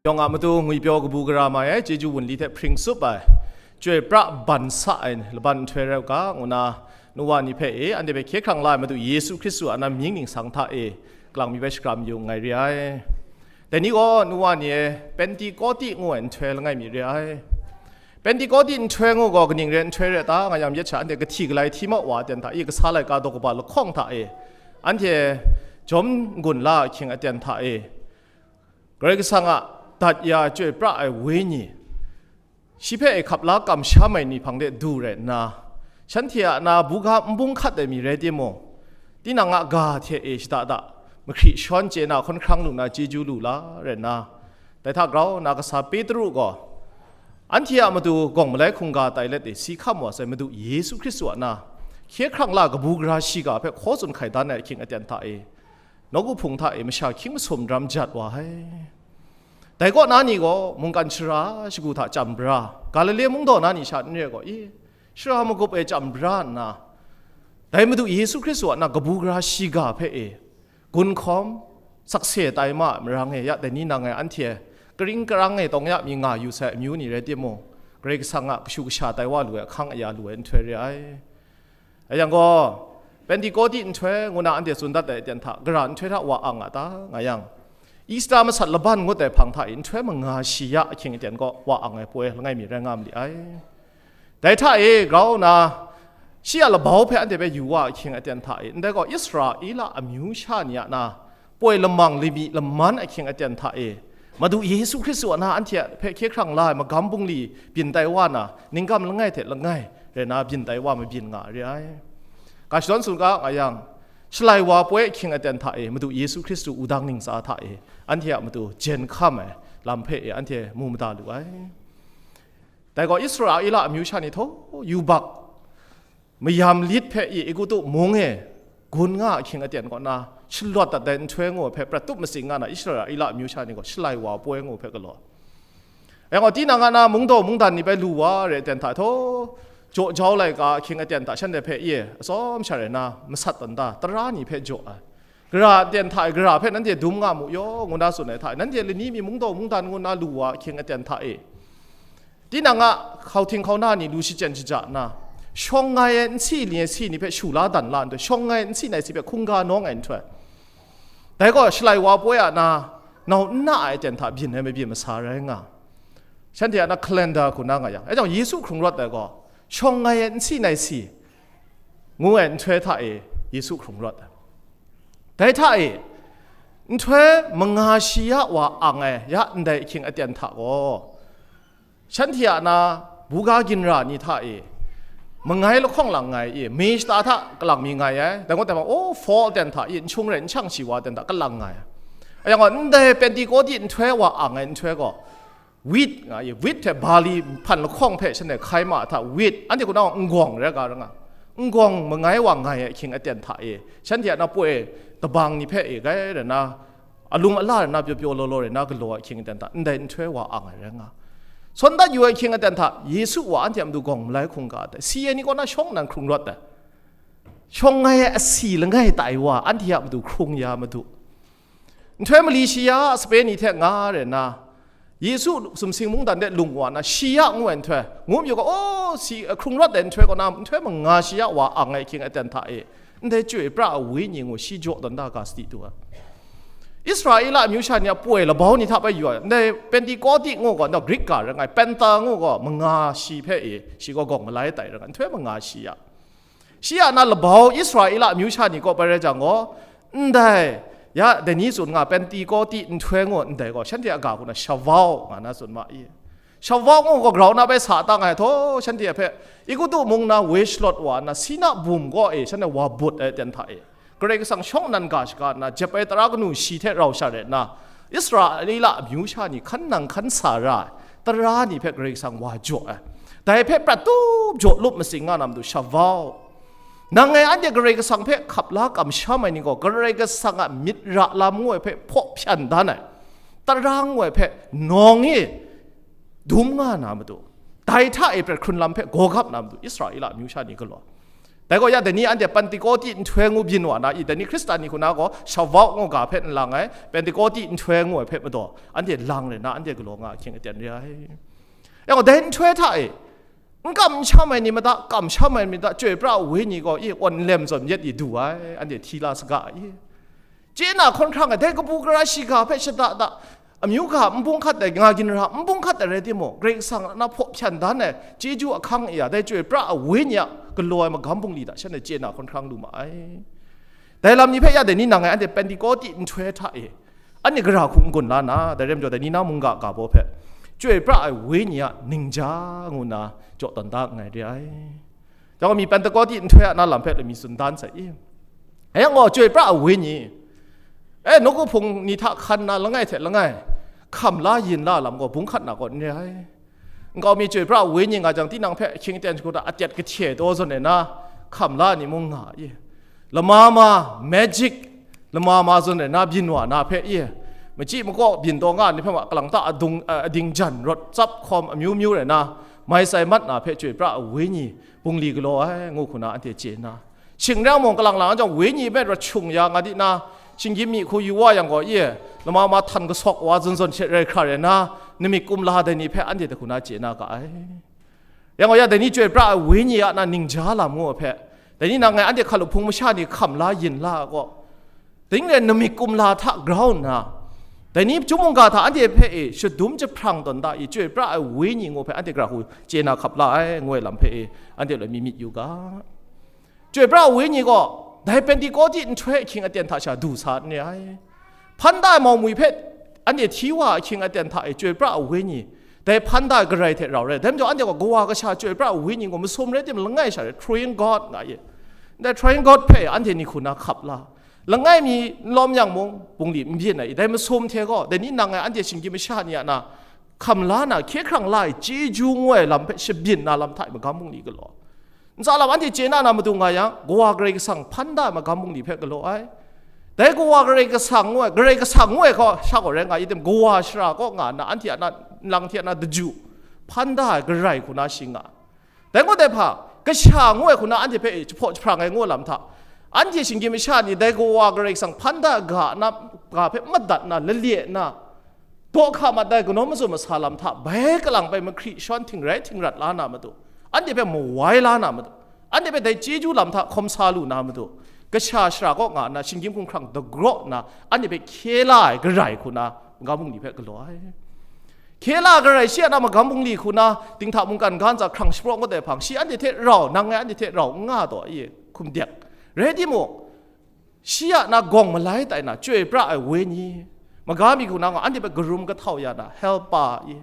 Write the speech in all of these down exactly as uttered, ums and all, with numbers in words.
Yawng a matu ngwipyaw kabu gara mai ai, chyeju wunli hte hpring tsup ai, chyoi pra ban sa ai laban nhtoi rai u ga, ngu na, nu wa ni hpe e, anhte hpe hkye hkrang la ai Madu Yesu Hkristu a na mying ningsang hta e, kalang mi bai shakram yu nngai re ai. Dai ni gaw, nu wa ni e, Pentikoti ngu ai nhtoi langai mi re ai. Pentikoti nhtoi ngu gaw kaning re nhtoi re ta, nga yang myit sha anhte kahti kalai hti mau wa aten hta e, kasa laika daw kaba lahkawng hta e, anhte jawm n-gun la ahkying aten hta e, Karai Kasang a dat ya chyoi pra ai Wenyi, shi hpe e hkap la kamsham ai ni hpang de du rai nna, shanhte a na buga n bung hkat ai mi rai timung, tinang a ga hte e shada da, mahkri shawn chye na hkawn hkrang lu na chyeju lu la rai nna, dai hta grau na kasa Petru gaw, anhte a matu gawng malai hkungga tai let e si hkam wa sai Madu Yesu Hkristu a na, hkye hkrang la kabu gara shiga hpe hkaw tsun hkai dan ai ahkying aten hta e, nawku hpung hta e masha hkying masum ram jat wa ai. Dai kaw na ni gaw mungkan shara shagu hta chyam bra, Galile mungdaw na ni sha n re gaw, i, shara magup e chyam bra nna, dai Madu Yesu Hkristu a na kabu gara shiga hpe e, gun hkawm, sakse tai ma ai marang e, ya dai ni nang e anhte karing karang e tawng ya mi nga yu sai amyu ni rai timung, Karai Kasang a kashu kasha tai wa lu ai, ahkang aya lu ai nhtoi re ai. Rai yang gaw, Pentikoti nhtoi ngu na anhte tsun dat ai aten hta, gara nhtoi hta wa ang a ta, nga yang, Easter masat laban ngut ai hpang hta e nhtoi manga shi ya ahkying aten gaw wa ang ai poi langai mi rai nga ma li ai. Dai hta e grau nna, shi a labau hpe anhte hpe yu wa ahkying aten hta e, ndai gaw Israela amyu sha ni a na, poi lamang lami laman ahkying aten hta e, Madu Yesu Hkristu a na anhte hpe hkye hkrang la ai magam bungli byin tai wa na, ningkam langai hte langai rai na byin tai wa mabyin nga re ai. Ga shadawn tsun ga nga yang, Shalai wa poi ahkying aten hta e, Madu Yesu Hkristu wudang ningsa hta e, anhte a matu jen hkam ai lam hpe e anhte mu mada lu ai. Dai gaw Israela amyu sha ni htaw yubak mayam lit hpe i Egutu mung e gun nga ahkying aten kaw na, shalawt dat ai nhtoi ngu hpe prat tup matsing nga na, Israela amyu sha ni gaw Shalai wa poi ngu hpe galaw. Yang gaw, tinang a na mungdaw mungdan ni bai lu wa re aten hta htaw, jaw jau laika ahkying aten hta shanhte hpe i e atsawm sha rai na, masat tawn da, tara ni hpe jaw ai. Gara aten hta e gara hpe nanhte dum nga mu yaw, ngu na tsun ai hta e, nanhte lani mi mungdaw mungdan ngu na lu wa ahkying aten hta e, tinang a hkauhting hkauna ni lu shachyen shaja nna, shawng ngai ai nsi ni ai si ni hpe shu la dan la nhtoi, shawng ngai ai nsi nai si hpe hkungga nawng ai nhtoi, dai gaw Shalai wa poi a na, nau n na ai aten hta byin ai mabyin masa rai nga. Shanhte a na calendar hku na nga yang, dai jang Yesu hkrung rawt ai gaw, shawng ngai ai nsi nai si ngu ai nhtoi hta e Yesu hkrung rawt ai. Dai hta e, nhtoi manga shi ya wa ang ai ya ndai ahkying aten hta gaw, shanhte a na buga ginra ni hta e, mangai lahkawng lang ngai i, mi shata hta kalang mi ngai ai. Dai gaw, dai ma, o, fall ten hta i, n shung rai, n shang shi wa ten hta kalang ngai ai. Yang gaw, ndai Pentikoti nhtoi wa ang ai nhtoi gaw, wheat nga i, wheat hte barley hpan lahkawng hpe shanhte hkai ma hta, wheat, anhte hku na nggawng rai ga rai nga, nggawng mangai wa ngai ai ahkying aten hta e, shanhte a na poi kabang ni hpe e, gai rai na, alum ala rai na, pyaw pyaw law law rai na, galaw ai ahkying aten hta, ndai nhtoi wa ang ai rai nga. Sawn dat yu ai ahkying aten hta, Yesu wa anhte a matu gawng malai hkungga ai, si ai ni kaw na shawng nnan hkrung rawt ai. Shawng ngai ai asi langai tai wa, anhte a matu hkrung ya madu. Nhtoi mali shi ya sape ni hte nga rai na, Yesu sumsing mungdan de lung wa na, shi ya ngu ai nhtoi, ngu mayu ga, o, si, hkrung rawt ai nhtoi kaw na, nhtoi manga shi ya wa ang ai ahkying aten hta e, ndai chyoi pra ai Wenyi ngu shi jaw tawn da ga sadi du ai. Israela amyu sha ni a poi labau ni hta bai yu ai, ndai Pentikoti ngu gaw, ndai Greek ga rai nga ai, Penta ngu gaw, manga shi hpe e, shi gaw gawng malai tai rai nga ai, nhtoi manga shi ya. Shi a na labau Israela amyu sha ni kaw bai rai jang gaw, ndai, ya, dai ni tsun nga, Pentikoti nhtoi ngu ndai gaw, shanhte a ga hku na Shavuot nga na tsun ma i. Shavuot ngu gaw grau na bai sa tang ai htaw, shanhte hpe, Egutu mung na woi shalawt wa nna, Sina bum kaw e shanhte wa but ai aten hta e, Karai Kasang shawng nnan ga shaga nna, jep ai tara kanu shi hte rau sha rai nna, Israela amyu sha ni hkan nang hkan sa ra ai tara ni hpe Karai Kasang wa jaw ai. Dai hpe prat tup jaw lup matsing nga na matu Shavuot. Nang e anhte Karai Kasang hpe hkap la kamsham ai ni gaw, Karai Kasang a myit ra lam ngu ai hpe hpaw hpyan dan ai, tara ngu ai hpe nawng e dum nga na matu, dai hta e prat hkrun lam hpe gawgap na matu Israela amyu sha ni galaw. Dai gaw ya, dai ni anhte Pentekote nhtoi ngu byin wa na i, dai ni Hkristan ni hku na gaw Shavuot ngu ga hpe n lang ai, Pentekote nhtoi ngu ai hpe majaw, anhte lang rai na, anhte galaw nga ahkying aten re ai. Ya gaw, dai nhtoi hta e, n kam n sham ai ni mada, kam sham ai ni mada, Chyoi pra ai Wenyi gaw i wan lem zawn yet i du ai, anhte hti la saga i. Chye na hkawn hkrang ai, dai kabu gara shiga hpe shada da, amyu ga n bung hkat ai, nga ginra n bung hkat ai rai timung, Karai Kasang a na hpaw hpyan dan ai chyeju ahkang e ya, dai Chyoi pra ai Wenyi a galaw ai magam bungli hta shanhte chye na hkawn hkrang lu ma ai. Dai lam ni hpe ya, dai ni nang ngai anhte Pentekote nhtoi hta e, anhte gara hku n-gun la na, dai rai majaw, dai ni na mungga ga baw hpe, Chyoi pra ai Wenyi a ningja ngu na jaw tawn da nngai re ai. Chyawm mi Pentekote nhtoi a na lam hpe lami tsun dan sai i. Ayan gaw, Chyoi pra ai Wenyi, e, nawku hpung ni hta hkan na langai hte langai, hkam la yin la lam gaw bung hkat na kaw n re ai. Nkau mi Chyoi pra ai Wenyi nga jang, tinang hpe ahkying aten shagu hta atet kahte taw zawn ai na, hkam la ni mung nga i. Lama ma, magic, lama ma zawn ai na byin wa na hpe i, machyi makaw byin taw nga ni hpe ma, kalang ta adung, a, ading jan rawt tsap hkawm amyu myu rai na, mai sai mat na hpe Chyoi pra ai Wenyi bungli galaw ai, ngu hku na anhte chye nna, shing rai mung, kalang lang jang, Wenyi hpe rawt shung ya nga di na, shinggyim mi hku yu wa yang gaw, i, lama ma htan kasawk wa zawn zawn she rai hkra rai na, namik kumla dai ni hpe anhte dai hku na chye na ga ai. Yang gaw ya, dai ni Chyoi pra ai Wenyi a na ningja lam ngu ai hpe, dai ni nang ngai anhte hkalup hpung masha ni hkam la yin la ai gaw, dai ni rai namik kumla hta grau nna, dai ni chyum mungga hta anhte hpe e shadum jahprang tawn da i, Chyoi pra ai Wenyi ngu hpe anhte gara hku chye na hkap la ai, ngu ai lam hpe e anhte loi mi myit yu ga. Chyoi pra ai Wenyi gaw dai Pentekote nhtoi ahkying aten hta sha du sa n re ai. Hpan da ai mau mwi hpe anhte hti wa ahkying aten hta e Chyoi pra ai Wenyi, dai hpan da ai Karai hte rau rai. Dai majaw, anhte gaw Kawa Kasha Chyoi pra ai Wenyi gaw masum rai timung, langai sha rai, Triune God nga ye. Dai Triune God hpe anhte ni hku na hkap la, langai mi n lawm yang mung, bungli n byin ai, dai masum hte gaw, dai ni nang ngai anhte shinggyim masha ni a na, hkam la na, hkye hkrang la ai chyeju ngu ai lam hpe shabyin na lam hta e magam bungli galaw. Ntsa lam anhte chye na na matu nga yang, Kawa Karai Kasang hpan da ai magam bungli hpe galaw ai. Dai Kawa Karai Kasang ngu ai, Karai Kasang ngu ai gaw sha gaw rai nga i tim, Kawa shara kaw nga nna, anhte a na, nlang hte a na daju hpan da ai Karai hku na shi nga. Dai ngut ai hpa, kasha ngu ai hku na anhte hpe jahpaw jahprang ai ngu lam hta, anhte shinggyim masha ni dai Kawa Karai Kasang hpan da ai ga na, ga hpe madat na, lale na, daw hka mat ai kanawn mazum masa lam hta, bai kalang bai mahkri shawn htingrai htingrat la na matu, anhte hpe mawai la na matu, anhte hpe dai chyeju lam hta hkawm sa lu na matu, kasha shara kaw nga nna, shinggyim hkumhkrang dagraw nna, anhte hpe hkye la ai Karai hku na, magam bungli hpe galaw ai. Hkye la ai Karai shi a na magam bungli hku na, dinghta mungkan ga ntsa hkrang shapraw ngut ai hpang, shi anhte hte rau, nang ngai anhte hte rau n nga taw, i hkum dek. Rai timung, shi a na gawng malai tai na, Chyoi pra ai Wenyi, maga mi hku na gaw, anhte hpe karum kahtau ya na, helper i.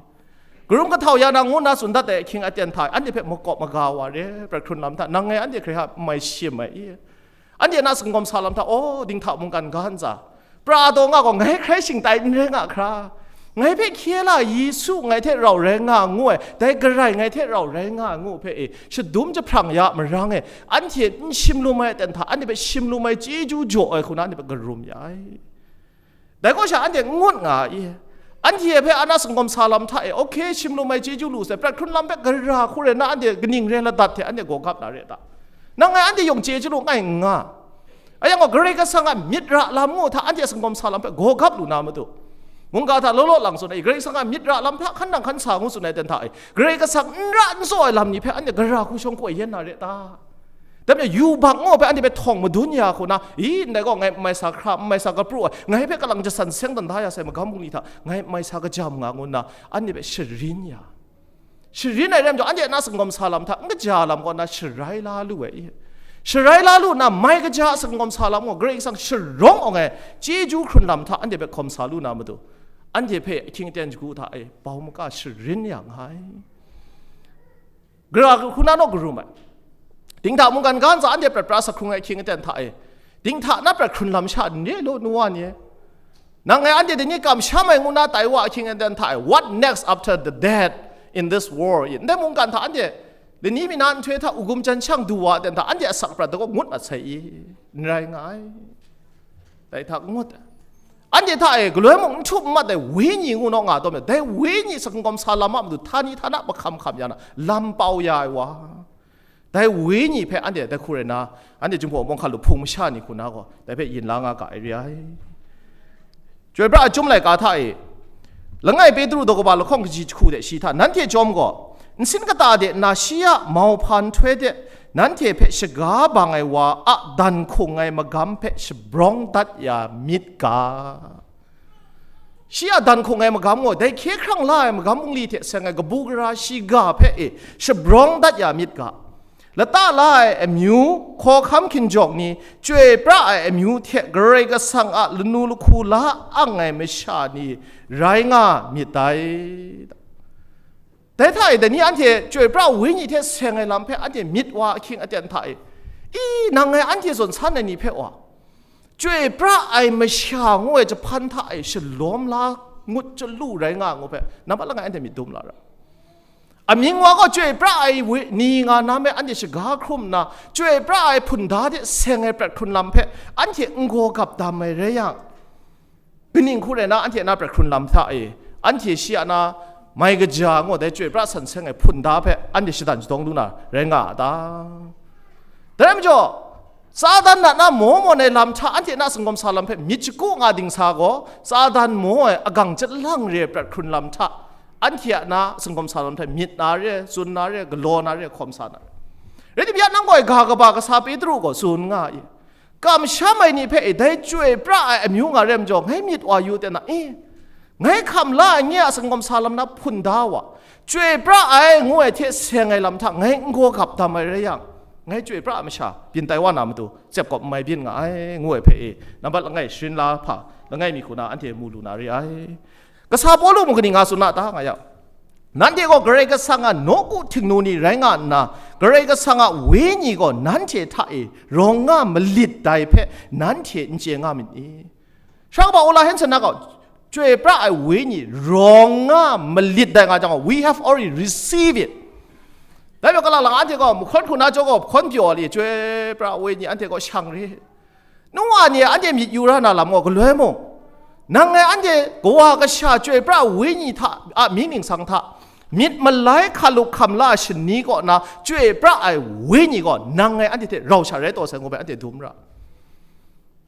Karum kahtau ya na ngu na tsun dat ai ahkying aten hta, anhte hpe makawp maga wa re, prat hkrun lam hta, nang ngai anhte hkrai hta n mai shim ai i. Anhte na singawm sa lam hta, aw, dinghta mungkan ga ntsa, pra ai daw nga gaw, ngai hkrai shingtai n rai nga hkra, ngai hpe hkye la Yesu ngai hte rau rai nga ngu ai, dai Karai ngai hte rau rai nga ngu hpe e, shadum jahprang ya marang e, anhte n shim lum ai aten hta, anhte hpe shim lum ai chyeju jaw ai hku na, anhte hpe karum ya ai. Dai kaw sha anhte n ngut nga ai i? Anhte hpe a na singawm sa lam hta e, okay, shim lum ai chyeju lu sai, prat hkrun lam hpe gara hku rai na, anhte kaning rai ladat hte anhte gaw gap na re ta? Nang ngai anhte yawng chye chyalu ngai n nga. Ayan gaw, Karai Kasang a myit ra lam ngu hta anhte a singawm sa lam hpe gaw gap lu na matu. Mungga hta law law lang tsun ai, Karai Kasang a myit ra lam hta hkan nang hkan sa ngu tsun ai ten hta e, Karai Kasang n ra n tsaw ai lam ni hpe anhte gara hku shawng koi yen na re ta? Dai majaw, yubak ngu hpe anhte hpe htawng madun ya hku na, i, ndai gaw ngai n mai sa hkra, n mai sa kapru ai, ngai hpe kalang jasan seng dan da ya sai magam bungli hta, ngai n mai sa kajam nga ngu nna, anhte hpe sharin ya. Sharin ai rai majaw, anhte a na singawm sa lam hta n kaja lam kaw na sharai la lu ai i? Sharai la lu nna, mai kaja a singawm sa lam gaw, Karai Kasang sharawng awng ai chyeju hkrun lam hta anhte hpe hkawm sa lu na matu, anhte hpe ahkying aten shagu hta e bau maka sharin ya nga ai. Gara hku na naw karum ai. Dinghta mungkan ga ntsa anhte prat pra sak hkrung ai ahkying aten hta e, dinghta na prat hkrun lam sha n re law, nu wa ni e? Nang ngai anhte dai ni kamsham ai ngu na tai wa ahkying aten hta e, what next after the death in this world? Ndai mungkan hta anhte lani mi na nhtoi hta, u gum jan shang du wa aten hta, anhte asak prat da gaw ngut mat sai i? N rai nga ai. Dai hta ngut ai. Anhte hta e galoi mung n htum n mat ai Wenyi ngu naw nga taw me, dai Wenyi singawm sa lam a matu htani htana mahkam hkam ya na, lam pau ya ai wa, Dai wenyi hpe anhte dai hku rai na, anhte Jinghpaw Wunpawng hkalup hpung masha ni hku na gaw, dai hpe yin la nga ga ai re ai. Chyoi pra ai chyum laika hta e, langai Petru daw kaba lahkawng kaji jahku de shi hta, nanhte chyawm gaw, nsin kata de nna shi a mauhpa nhtoi de, nanhte hpe shaga bang ai wa a dan hkung ai magam hpe shabrawng dat ya myit ga. Shi a dan hkung ai magam gaw, dai hkye hkrang la ai magam bungli hte seng ai kabu gara shiga hpe e shabrawng dat ya myit ga. Lata la ai amyu, hkawhkam hkinjawng ni, chyoi pra ai amyu hte Karai Kasang a lanu lahku la ang ai masha ni rai nga myit dai. Dai hta e, dai ni anhte chyoi pra wenyi hte seng ai lam hpe anhte myit wa ahkying aten hta e, i, nang ngai anhte zawn san ai ni hpe wa, chyoi pra ai masha ngu ai jahpan hta e shalawm la ngut chyalu rai nga ngu hpe, nambat langai anhte myit dum la ra. Amying wa gaw chyoi pra ai ni nga na me anhte shaga hkrum nna, chyoi pra ai hpunda de seng ai prat hkrun lam hpe anhte n gaw gap dam ai rai yang, kaning hku rai na, anhte na prat hkrun lam hta e, anhte shi a na mai kaja ngu dai chyoi pra san seng ai hpunda hpe anhte shatan shadawng lu na rai nga a ta? Dai rai majaw, Satan na na maw mawn ai lam hta anhte na singawm sa lam hpe myit shagu nga ding sa gaw, Satan maw ai agang chyalang re ai prat hkrun lam hta, anhte a na singawm sa lam hta myit na re, tsun na re, galaw na re, hkawm sa na re. Rai timung, ya nang gaw ga kaba kasa Petru gaw tsun nga i, kamsham ai ni hpe e dai chyoi pra ai amyu nga re majaw, ngai myit wa yu ten na, e, ngai hkam la ai nye a singawm sa lam na hpun da wa, chyoi pra ai ngu ai hte seng ai lam hta ngai n gaw gap dam ai rai yang, ngai chyoi pra ai masha byin tai wa na matu, tsep kawp n mai byin nga ai, ngu ai hpe e, nambat langai sharin la hpa, langai mi hku na anhte mu lu na re ai. Kasa Pawlu mung kaning nga tsun a ta nga yang, nanhte gaw Karai Kasang a nawku htingnu ni rai nga nna, Karai Kasang a Wenyi gaw nanhte hta e rawng nga malit dai hpe nanhte n chye nga myit ni? Sha kaba Ola Hanson na gaw, chyoi pra ai Wenyi rawng nga malit dai nga jang gaw, we have already received it. Dai majaw, kalang lang anhte gaw mahkawn hku na jaw gaw hkawn pyaw li, chyoi pra ai Wenyi anhte gaw shang re. Nu wa ni, anhte myit yu ra na lam gaw galoi mung, nang ngai anhte Kawa Kasha chyoi pra ai Wenyi hta a mying ningsang hta, myit malai hkalup hkam la ai shani kaw na chyoi pra ai Wenyi gaw nang ngai anhte hte rau sha rai taw sai ngu bai anhte dum ra.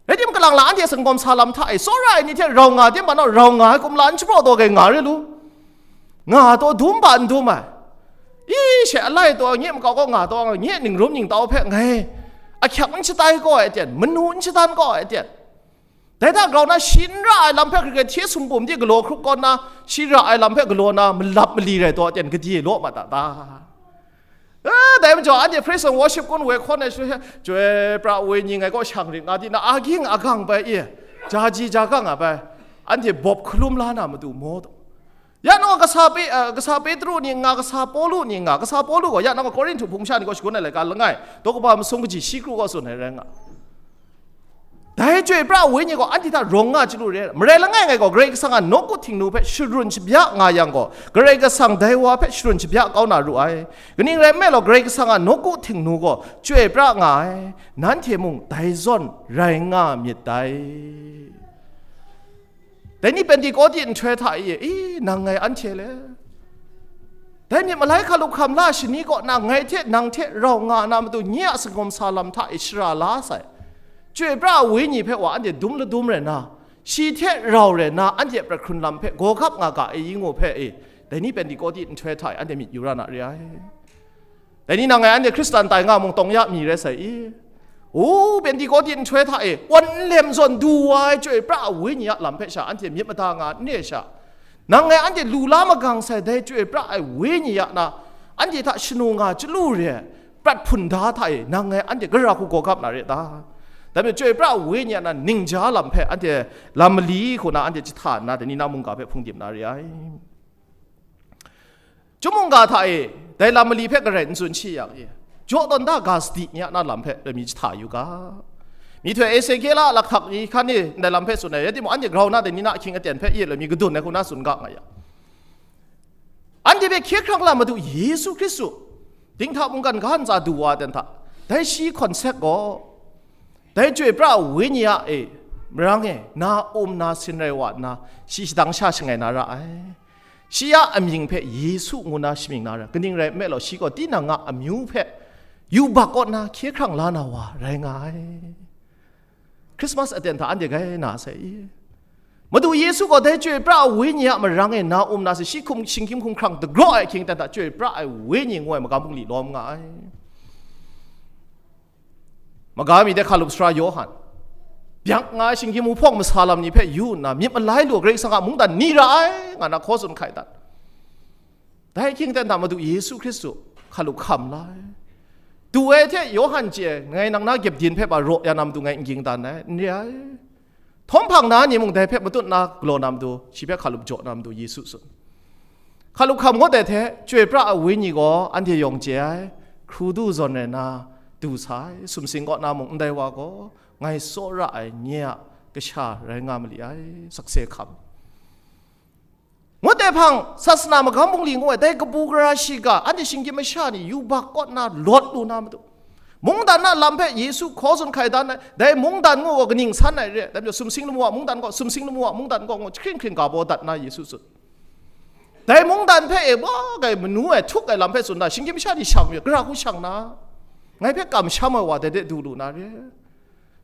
Rai timung, kalang lang anhte singawm sa lam hta e tsawra ai ni hte rau nga tim, ma naw rau nga ai kumla n shapraw taw ai nga re lu. Nga taw dum ba n dum ai. I, she alai taw, nye makau kaw nga taw, nye ningrum ningtau hpe ngai ahkyak n shatai kaw ai aten, manu n shadan kaw ai aten. Dai hta grau na, shi n ra ai lam hpe hkrit hkrit hte sumpum di galaw hkrup kaw nna, shi ra ai lam hpe galaw na malap mali rai taw aten, gade law ma ta ta? Eh, dai majaw, anhte praise and worship kun we hkawn ai shaloi, chyoi pra ai Wenyi ngai kaw shang rit nga di na, aging agang bai e, jaji jagang a bai, anhte bawp hkalum la na matu maw taw? Ya nang gaw kasa Pe-, eh, kasa Petru ni nga, kasa Pawlu ni nga, kasa Pawlu gaw ya nang gaw Korinhtu hpung sha ni kaw shagun ai laika langai, daw kaba masum kaji shi kru kaw tsun ai rai nga. Dai chyoi pra ai Wenyi gaw anhte hta rawng nga chyalu re ai. Marai langai ngai gaw Karai Kasang a nawku htingnu hpe sharun shabya nga yang gaw, Karai Kasang dai wa hpe sharun shabya kau na ru ai. Kaning rai nme law, Karai Kasang a nawku htingnu gaw chyoi pra nga ai, nanhte mung dai zawn rai nga myit dai. Dai ni Pentekote nhtoi hta e, i, nang ngai anhte le, dai myit malai hkalup hkam la shani kaw na ngai hte nang hte rau nga na matu, nye a singawm sa lam hta e shara la sai. Chyoi pra ai Wenyi hpe wa anhte dum ladum rai na, shi hte rau rai na, anhte a prat hkrun lam hpe gawgap nga ga ai i ngu hpe e, dai ni Pentekote nhtoi hta e anhte myit yu ra na re ai. Dai ni nang ngai anhte Hkristan tai nga mung tawng ya mi rai sai i? U, Pentekote nhtoi hta e wan nlem zawn du wa ai chyoi pra ai Wenyi a lam hpe sha anhte myit mada nga n re sha, nang ngai anhte lu la magang sai dai chyoi pra ai Wenyi a na, anhte hta shanu nga chyalu re ai prat hpun da hta e nang ngai anhte gara hku gawgap na re ta? Dai majaw chyoi pra ai Wenyi a na ningja lam hpe anhte lam mali hku na anhte jahta nna, dai ni na mungga hpe hpungdim na re ai. Chyum mungga hta e, dai lam mali hpe garai n tsun shi yang e, jaw tawn da ga sadi ni a na lam hpe lami jahta yu ga. Myihtoi Ezekiel a lakhak ni hkan e ndai lam hpe tsun ai, rai timung, anhte grau na dai ni na ahkying aten hpe ye lami kadun ai hku na tsun ga nga yang, anhte hpe hkye hkrang lam Madu Yesu Hkristu dinghta mungkan ga ntsa du wa ai ten hta, dai shi hkawn sek gaw, dai chyoi pra ai Wenyi a e, marang e, na um na sin rai wa nna, shi shadang sha shangai na ra ai. Shi a amying hpe Yesu ngu na shamying na ra, kaning rai nme law, shi gaw tinang a amyu hpe yubak kaw na hkye hkrang la na wa rai nga ai. Christmas aten hta anhte gai na sai i? Madu Yesu gaw dai Chyoi pra ai Wenyi a marang e na um na sai, shi hkum, shinggyim hkumhkrang dagraw ai ahkying aten hta Chyoi pra ai Wenyi ngu ai magam bungli lawm nga ai. Maga mi de hkalup sara Yawhan, byak nga ai shinggyim wuhpawng masa lam ni hpe yu nna, myit malai lu ai Karai Kasang a mungdan ni ra ai, nga na hkaw tsun hkai dat. Dai ahkying aten hta Madu Yesu Hkristu hkalup hkam la ai. Du ai hte Yawhan chye ai, ngai nang na gyep din hpe ba raw ya na matu ngai n ging dan ai, n re ai. Htawm hpang na ni mung dai hpe matut na galaw na matu, shi hpe hkalup jaw na matu Yesu tsun. Hkalup hkam ngut ai hte, Chyoi pra ai Wenyi gaw anhte yawng chye ai, hkru du zawn rai nna du sa ai, sumsing kaw na mung ndai wa gaw ngai tsawra ai nye a kasha rai nga ma li ai, sakse hkam. Ngut ai hpang, sasana magam bungli ngu ai, dai kabu gara shiga, anhte shinggyim masha ni yubak kaw nna lawt lu na matu, mungdan a lam hpe Yesu hkaw tsun hkai dan ai, dai mungdan ngu gaw kaning san ai re, dai majaw sumsing lamu a mungdan gaw, sumsing lamu a mungdan gaw ngu jahkring hkring ga baw dat na Yesu tsun. Dai mungdan hpe e wa ai manu ai htuk ai lam hpe tsun na, shinggyim masha ni shang mi, gara hku shang na, ngai hpe kamsham ai wa dai de du lu na re.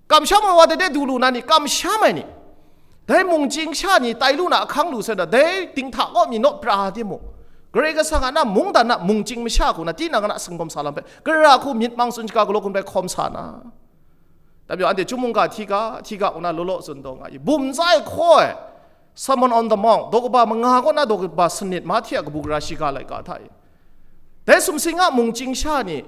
Kamsham ai wa dai de du lu na ni, kamsham ai ni, dai mungchying sha ni tai lu na ahkang lu sai na, dai dinghta kaw mi naw pra timung, Karai Kasang a na mungdan a mungchying masha hku na, tinang a na singkawm sa lam hpe gara hku myit mang tsun shaga galaw hkum rai hkawm sa na, dai majaw anhte chyum mungga hti ga, hti ga ngu na law law tsun taw nga i, bum ntsa e hkaw ai Sermon on the Mount, daw kaba manga kaw na daw kaba sanit, Mahte a kabu gara shiga laika hta e, dai sumsing a mungchying sha ni,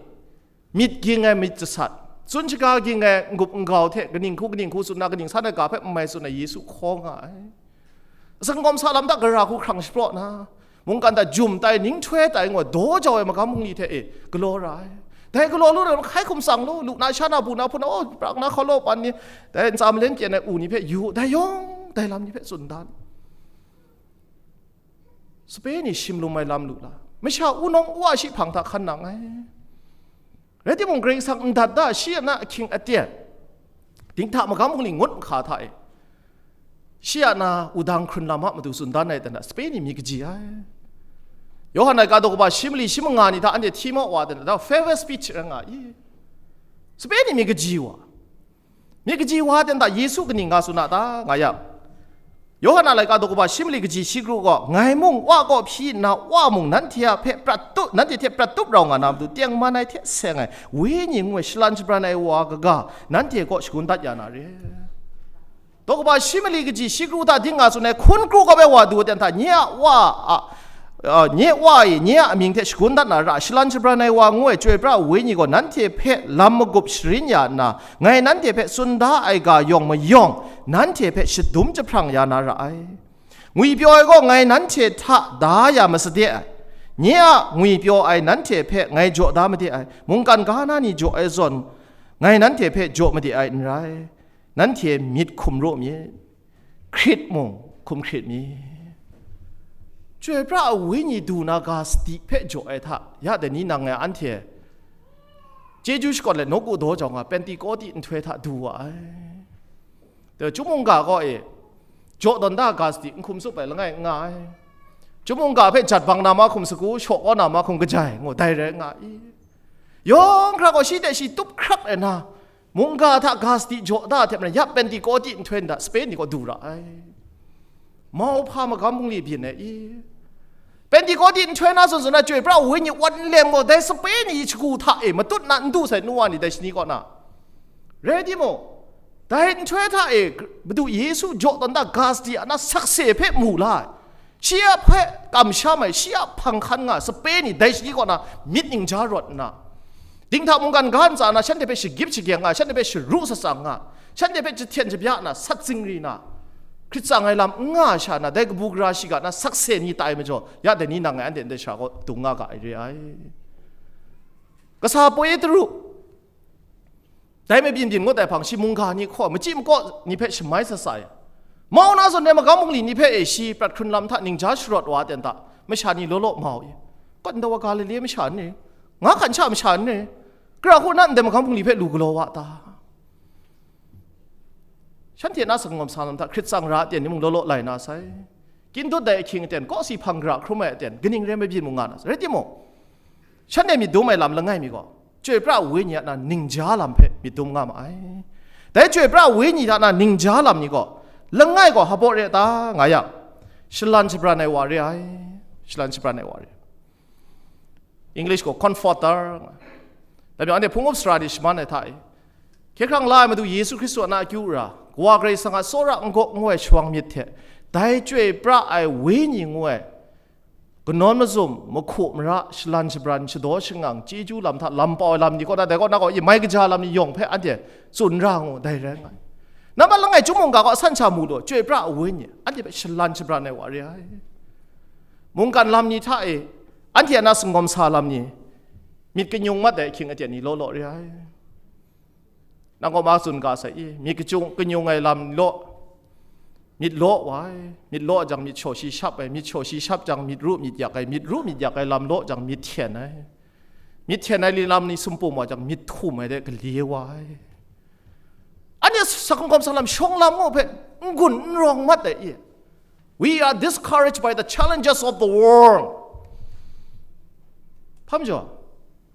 myit ging ai myit jasat, tsun shaga ging ai n-gup n-gau hte kaning hku kaning hku tsun na, kaning san ai ga hpe n mai tsun ai Yesu hkaw nga ai. Singkawm sa lam hta gara hku hkrang shapraw na, mungkan hta jum tai, ninghtoi tai ngu ai daw jau ai magam bungli hte e galaw ra ai. Dai galaw lu na, hkai hkum tsang law, lu na, sha na, bu na, hpun na, o, prak na, hkau law, pan ni, dai ntsa malen pyen ai u ni hpe yu, dai yawng dai lam ni hpe tsun dan. Sape ni shim lum ai lam lu la, masha wunawng wa shi hpang hta hkan nang ai. Rai timung, Karai Kasang n dat da, shi a na ahkying aten, dinghta magam bungli ngut mahka hta e, shi a na wudang hkrun lam a matu tsun dan ai aten hta, sape ni myit kaji ai. Yawhan laika daw kaba shi mali shi manga ni hta anhte hti maw wa aten hta, farewell speech rai nga i. Sape ni myit kaji wa. Myit kaji wa aten hta Yesu kaning nga tsun a ta, nga yang, Yawhan a laika daw kaba shi mali kaji shi kru gaw, ngai mung wa kaw hpyi nna, wa mung nanhte a hpe prat tup, nanhte hte prat tup rau nga na matu, tengman ai hte seng ai, Wenyi ngu ai shalan shabran ai wa kaga, nanhte kaw shagun dat ya na re. Daw kaba shi mali kaji shi kru hta ding nga tsun ai hkun kru kaw ai wa du aten hta, nye a wa a, a, nye wa e, nye a amying hte shagun dat na ra, shalan shabran ai wa ngu ai Chyoi pra ai Wenyi gaw nanhte hpe lam magup sharin ya nna, ngai nanhte hpe tsun da ai ga yawng mayawng, nanhte hpe shadum jahprang ya na ra ai. Ngwipyaw ai gaw ngai nanhte hta da ya masade ai. Nye a ngwipyaw ai nanhte hpe ngai jaw da made ai, mungkan ga na ni jaw ai zawn, ngai nanhte hpe jaw made ai n rai. Nanhte myit hkum raw myit, hkrit mung hkum hkrit myit. Chyoi pra ai Wenyi du na ga sadi hpe jaw ai hta, ya dai ni nang ngai anhte chyeju shakawn let nawku daw jau nga, Pentekote nhtoi hta du wa ai. Dai chyum mungga kaw e, jaw tawn da ga sadi n hkum tsup ai langai n nga ai. Chyum mungga hpe jat bang na mahkum sagu, shaw kau na mahkum kajai, ngu dai rai nga i. Yawng hkra gaw shi hte shi tup hkrak ai na, mungga hta ga sadi jaw da hte maren, ya Pentekote nhtoi nda sape ni gaw du ra ai. Mauhpa magam bungli byin ai i. Pentekote nhtoi na zawn zawn na Chyoi pra ai Wenyi wan n lem gaw, dai sape ni shagu hta e matut na n du sai, nu wa ni dai shani kaw na. Rai timung, dai nhtoi hta e Madu Yesu jaw tawn da ga sadi a na sakse hpe mu la ai. Shi a hpe kamsham ai, shi a hpang hkan nga ai sape ni dai shani kaw na myit ningja rawt nna, dinghta mungkan ga ntsa na shanhte hpe shagyip shagyeng nga, shanhte hpe sharu shatsang nga, shanhte hpe jahten jabya na sat zingri na, hkrit tsang ai lam n nga ai sha na, dai kabu gara shiga na sakse ni tai majaw, ya dai ni nang ngai anhte ndai sha kaw dung nga ga ai re ai. Kasa Petru, dai mabyin byin ngut ai hpang shi mungga ni hkaw, machyi makaw ni hpe shamai sat sa ai. Mau na zawn ai magam bungli ni hpe e shi prat hkrun lam hta ningja sharawt wa ai ten hta, masha ni law law mau i. Kawt ndawa Galile masha n ni, nga hkan sha masha n ni, gara hku na ndai magam bungli hpe lu galaw wa ta? Shanhte na sangawm sa lam hta hkrit tsang ra aten ni mung law law lai na sai. Kyin dut ai ahkying aten, kawsi hpang gara hkrum ai aten, kaning rai mabyin mu nga na sai. Rai timung, shanhte myit dum ai lam langai mi gaw, Chyoi pra ai wenyi a na ningja lam hpe myit dum nga ma ai. Dai chyoi pra ai wenyi hta na ningja lam ni gaw, langai gaw hpa baw re a ta nga yang, shalan shabran ai wa re ai. Shalan shabran ai wa re ai. English gaw comforter nga. Dai majaw anhte hpung up sara ni shaman ai hta e, hkye hkrang la ai Madu Yesu Hkristu a na akyu ra, Kawa Karai Kasang a tsawra n-gawk ngu ai shawang myit hte, dai chyoi pra ai wenyi ngu ai kanawn mazum, mahku mara, shalan shabran, shadaw shangang, chyeju lam hta lam pau ai lam ni kaw na, dai kaw na gaw, i mai kaja lam ni yawng hpe anhte tsun ra ngu, dai rai nga ai. Nambat langai chyum mungga gaw asan sha mu law, chyoi pra ai wenyi, anhte hpe shalan shabran ai wa re ai. Mungkan lam ni hta e, anhte a na singawm sa lam ni, myit kanyung mat ai ahkying aten ni law law re ai. Nang gaw ma tsun ga sai i, myit kacung kanyung ai lam law, myit law wa ai, myit law jang myit shaw shi shap ai, myit shaw shi shap jang myit ru myit yak ai, myit ru myit yak ai lam law jang myit hten ai, myit hten ai lam ni sumpum wa jang myit htum ai de gale wa ai. Anhte sa hkungkawm sa lam shawng lam ngu hpe n-gun n rawng mat ai i, we are discouraged by the challenges of the world. Hpa majaw,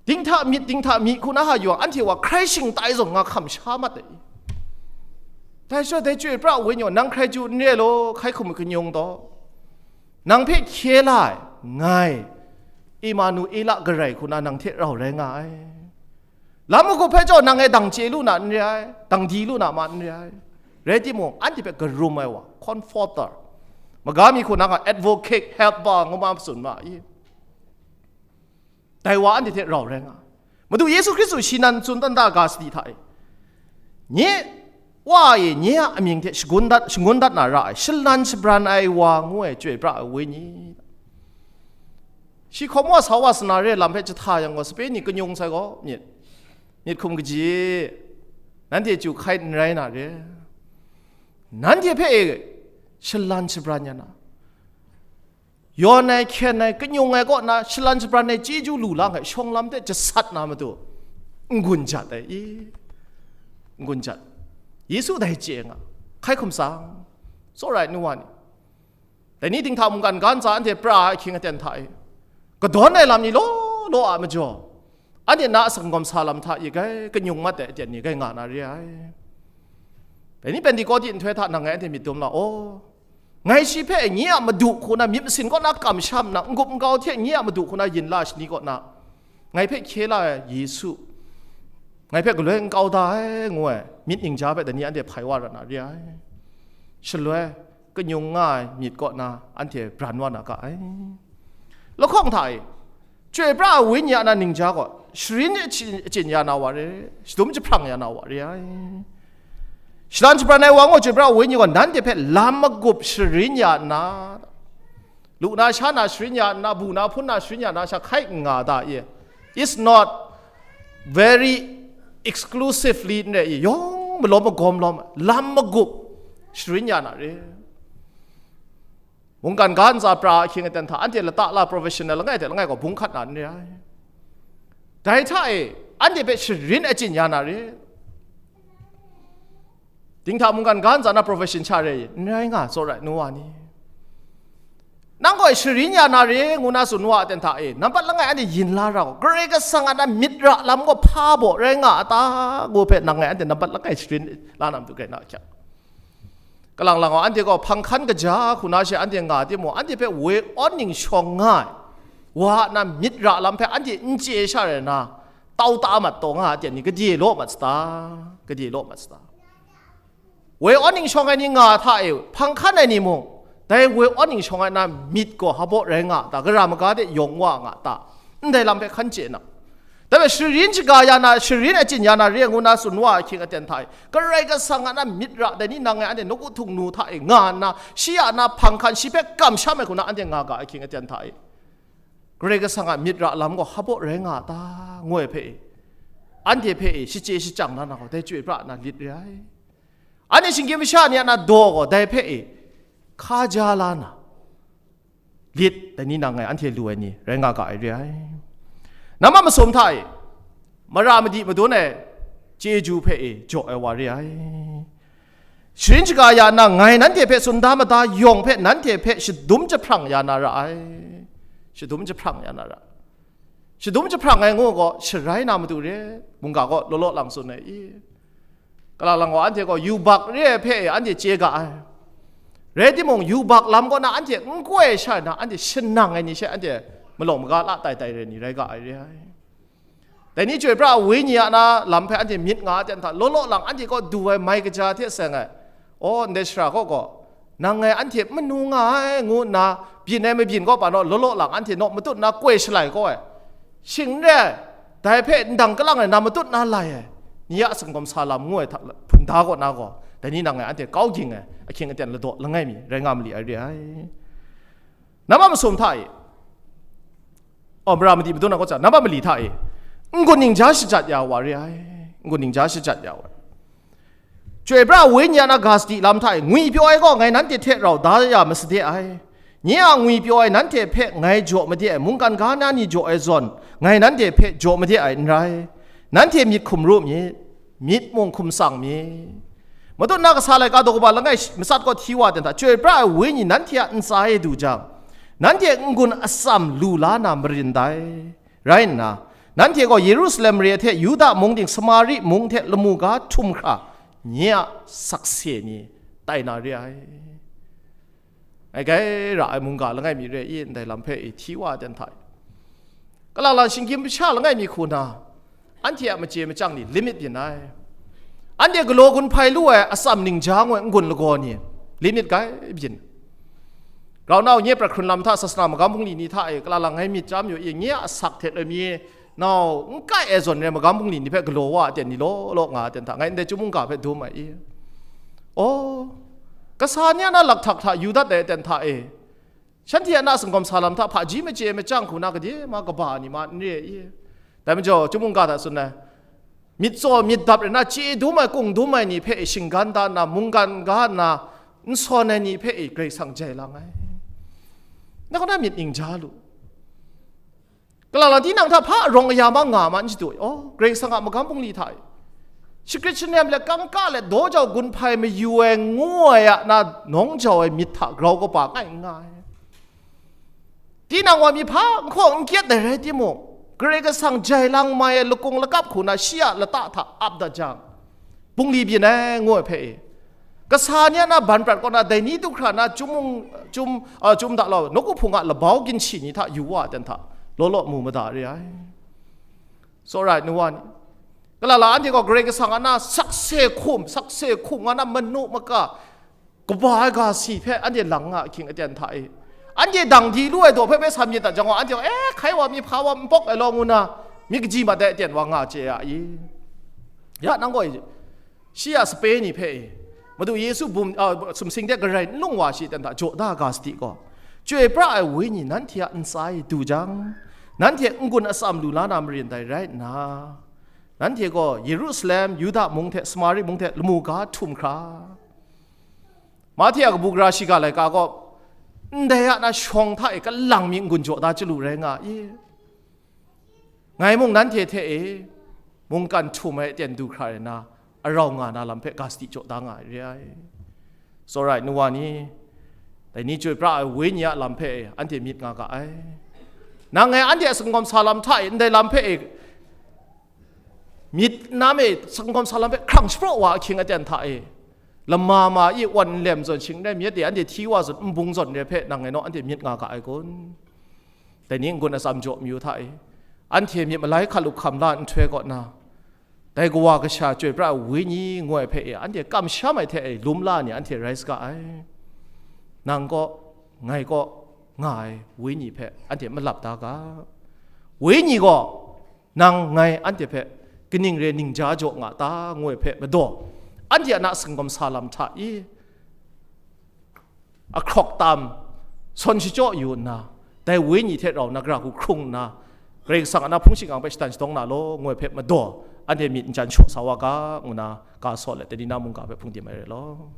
dinghta myit dinghta myi hku na ha yawng anhte wa hkrai shingtai zawn nga hkam sha mat ai. Dai sha dai chyoi pra ai wenyi gaw nang hkrai chyu n re law, hkai hkum kanyung taw, nang hpe hkye la ai, ngai, Emanuela garai hku na nang hte rau rai nga ai. Lam magup hpe jaw nang e dang chye lu na n re ai, dang di lu na ma n re ai. Rai timung, anhte hpe karum ai wa, comforter, maga mi hku na nga advocate, helper ngu ma tsun ma i. Dai wa anhte hte rau rai nga ai. Madu Yesu Hkristu shi nan tsun dan da ga sadi hta e, nye Wa e, nye a amying hte shagun dat, shangun dat na ra ai, shalan shabran ai wa ngu ai chyoi pra ai wenyi. Shi hkawm wa sa wa sana re lam hpe jahta yang gaw, sape ni kanyung sai gaw, myit, myit hkum kaji, nanhte chyu hkai n rai na re. Nanhte hpe e shalan shabran ya na, yawn ai, hkyen ai, kanyung ai kaw na shalan shabran ai chyeju lu lang ai shawng lam hte jasat na matu n-gun jat ai i, n-gun jat. Yesu dai chye nga, hkai hkum tsang, tsawra ai nu wa ni, dai ni dinghta mungkan ga ntsa anhte pra ai ahkying aten hta e, kadawn ai lam ni law law a majaw, anhte na a sangawm sa lam hta i gai kanyung mat ai aten ni gai nga na re ai. Dai ni Pentekote nhtoi hta nang ngai anhte myit dum la, aw, ngai shi hpe nye a Madu hku na myit masin kaw na kamsham na, n-gup n-gau hte nye a Madu hku na yin la shani kaw na, ngai hpe hkye la ai Yesu, ngai hpe galoi n kau da ai, ngu ai myit ningja hpe dai ni anhte hpai wa ra na re ai. Shaloi, kanyung nga ai myit kaw na anhte bran wa na ga ai. Lahkawng hta e, chyoi pra ai wenyi a na ningja gaw, sharin achyin, achyin ya na wa re, shadum jahprang ya na wa re ai. Shalan shabran ai wa gaw, chyoi pra ai wenyi gaw, nanhte hpe lam magup sharin ya nna, lu na sha na sharin ya nna, bu na hpun na sharin ya na sha hkai n nga da i? It's not very exclusively n rai i, yawng malawm magawm lawm, lam magup sharin ya na re. Mungkan ga ntsa pra ahkying aten hta, anhte lata la professional langai hte langai gaw bung hkat na n re ai. Dai hta e, anhte hpe sharin achyin ya na re. Dinghta mungkan ga ntsa na profession sha re, n rai nga, tsawra ai nu wa ni. Nang gaw sharin ya na re, ngu na tsun wa aten hta e, nampat langai anhte yin la ra gaw, Karai Kasang a na myit ra lam gaw hpa baw rai nga a ta, ngu hpe nang ngai anhte nampat langai sharin la na matu gai na ahkyak. Kalang lang gaw, anhte gaw hpang hkan kaja hku na she anhte nga timung, anhte hpe woi awn ning shawng nga ai wa a na myit ra lam hpe anhte n chye sha rai na, tau ta mat taw nga ai aten ni, gade law mat sata, gade law mat sata. Woi awn ning shawng ai ni nga hta e, hpang hkan ai ni mung, dai woi awn ning shawng ai na myit gaw hpa baw rai nga a ta, gara maga de yawng wa nga a ta, ndai lam hpe hkan chye na. Dai hpe sharin shaga ya na, sharin achyin ya na re ngu na tsun wa ai ahkying aten hta e, Karai Kasang a na myit ra dai ni nang ngai anhte nawku htung nu hta e nga nna, shi a na hpang hkan, shi hpe kamsham ai hku na anhte nga ga ai ahkying aten hta e, Karai Kasang a myit ra lam gaw hpa baw rai nga a ta, ngu ai hpe e, anhte hpe e shachye shachyang na na gaw, dai chyoi pra na lit re ai. Anhte shinggyim masha ni a na daw gaw, dai hpe e hka ja la na, lit dai ni nang ngai anhte lu ai ni rai nga ga ai re ai. Nambat masum hta e, mara madi madun ai chyeju hpe e jaw ai wa re ai. Sharin shaga ya nna, ngai nanhte hpe tsun da mada yawng hpe nanhte hpe shadum jahprang ya na ra ai. Shadum jahprang ya na ra ai. Shadum jahprang ai ngu gaw, sharai na matu re, mungga gaw law law lang tsun ai i. Kalang lang gaw anhte gaw yubak re ai hpe e anhte chye ga ai. Rai timung, yubak lam kaw na anhte n koi sha na, anhte shanang ai ni she anhte malawng maga la tai tai re ni rai ga ai re ai. Dai ni chyoi pra ai wenyi a na lam hpe anhte myit nga ai ten hta, law law lang anhte kaw du ai mai kaja hte seng ai, aw, ndai shara kaw gaw, nang ngai anhte manu nga ai, ngu nna byin ai mabyin kaw pa naw, law law lang anhte naw matut nna koi shalai kau ai. Shing n re ai, dai hpe ndang kalang ai na matut na lai ai, ni a singkawm sa lam ngu ai hta hpunda kaw na gaw, dai ni nang ngai anhte kau ging ai, ahkying aten ladaw langai mi rai nga mali ai re ai. Nambat masum hta e, aw, mara madi madun na kaw cha, nambat mali hta e, n-gun ningja shajat ya wa re ai, n-gun ningja shajat ya wa. Chyoi pra ai wenyi a na ga sadi lam hta e, ngwipyaw ai gaw ngai nanhte hte rau da ya masade ai. Nye a ngwipyaw ai nanhte hpe ngai jaw made ai, mungkan ga na ni jaw ai zawn, ngai nanhte hpe jaw made ai n rai. Nanhte myit hkum ru myit, myit mung hkum tsang myit. Matut na kasa laika daw kaba langai matsat kaw hti wa ten hta, chyoi pra ai wenyi nanhte a ntsa e du jang, nanhte n-gun atsam lu la na marin dai. Rai nna, nanhte gaw Yerusalem mare hte Yuda mung ting, Samari mung hte lamu ga htum hkra, nye a sakse ni tai na re ai. Ngai gai ra ai mungga langai mi re i, ndai lam hpe i hti wa ai ten hta e, kalang lang shinggyim masha langai mi hku na, anhte a machye machyang ni limit byin ai. Anhte galaw gun hpai lu ai atsam ningja ngoi n-gun lagaw ni limit gai byin. Grau nau nye pra hkrun lam hta, sasana magam bungli ni hta e, kalang lang ngai myit chyam yu i, nye a asak hte loi mi nau n kai ai zawn re, magam bungli ni hpe galaw wa ai ten ni law law nga ai ten hta, ngai ndai chyum mungga hpe dum ai i. Aw, kasa ni a na lakhtak hta yu dat ai ten hta e, shanhte a na singkawm sa lam hta hpaji machye machyang hku na gade ma kaba ni ma n re i. Dai majaw, chyum mungga hta tsun ai, myit tsaw myit dap rai na, chye dum ai, kung dum ai ni hpe e shinggan da nna, mungkan ga nna, n sawn ai ni hpe e Karai Kasang jai lang ai. Na kaw na myit ningja lu. Kalang lang tinang hta hpa arawng aya ma nga ma n shadu ai. Aw, Karai Kasang a magam bungli hta e, shakrit shanlem let, kangka let, daw jau gun hpai mayu ai, ngu ai a na nawng jau ai myit hta grau kaba ngai n nga ai. Tinang wa mi hpa n hkaw n kyet ai rai timung, Karai Kasang jai lang mai ai lakung lakap hku na shi a lata hta ap dat jang, bungli byin ai ngu ai hpe e, kasa ni a na ban prat kaw na, dai ni du hkra na, chyum, chyum, a, chyum da lau, nawku hpung a labau ginshi ni hta yu wa ai ten hta, law law mu mada re ai. Tsawra ai nu wa ni, kalang lang anhte gaw Karai Kasang a na sakse hkum, sakse hkum nga na manu maka, kaba ai ga si hpe anhte lang nga ahkying aten hta e, anhte dang di lu ai daw hpe bai san myit dat jang gaw, anhte gaw, eh, hkai wa mi hpa wa n pawk ai law ngu na, myit kaji mat ai aten wa nga chye ya i? Ya nang gaw, shi a sape ni hpe e, Madu Yesu bum, a, sumsing de garai n lung wa shi ten hta jaw da ga sadi gaw, chyoi pra ai wenyi nanhte a ntsa e du jang, nanhte n-gun atsam lu la na marin dai rai nna, nanhte gaw Yerusalem, Yuda mung hte Samari mung hte lamu ga htum hkra, Mahte a kabu gara shiga laika gaw, ndai a na shawng hta e kalang mi n-gun jaw da chyalu rai nga i? Ngai mung nanhte hte e mungkan htum ai aten du hkra rai na, arau nga na lam hpe ga sadi jaw da nga ai re ai. Tsawra ai nu wa ni, dai ni chyoi pra ai wenyi a lam hpe e anhte myit nga ga ai. Nang ngai anhte a singkawm sa lam hta e ndai lam hpe e myit nam e singkawm sa lam hpe hkrang shapraw wa ahkying aten hta e, lama ma i wan nlem zawn shing n rai myit e, anhte hti wa zawn n bung zawn re hpe nang ngai naw anhte myit nga ga ai kun? Dai ni n-gun atsam jaw mayu hta e, anhte myit malai hkalup hkam la nhtoi kaw na, dai Kawa Kasha chyoi pra ai Wenyi ngu ai hpe e, anhte kamsham ai hte e lum la ni anhte rai saga ai. Nang kaw, ngai kaw, nga ai Wenyi hpe anhte malap da ga. Wenyi gaw, nang ngai anhte hpe kaning re ningja jaw nga ta, ngu ai hpe madaw, anhte a na singkawm sa lam hta i, ahkrawk tam, sawn shachyaw yu nna, dai Wenyi hte rau na gara hku hkrung nna, Karai Kasang a na hpung shingkang hpe shatan shadawng na law, ngu ai hpe madaw, anhte myit n chyan shaw sa wa ga, ngu na, ga saw let, dai ni na mungga hpe hpung dim ai rai law.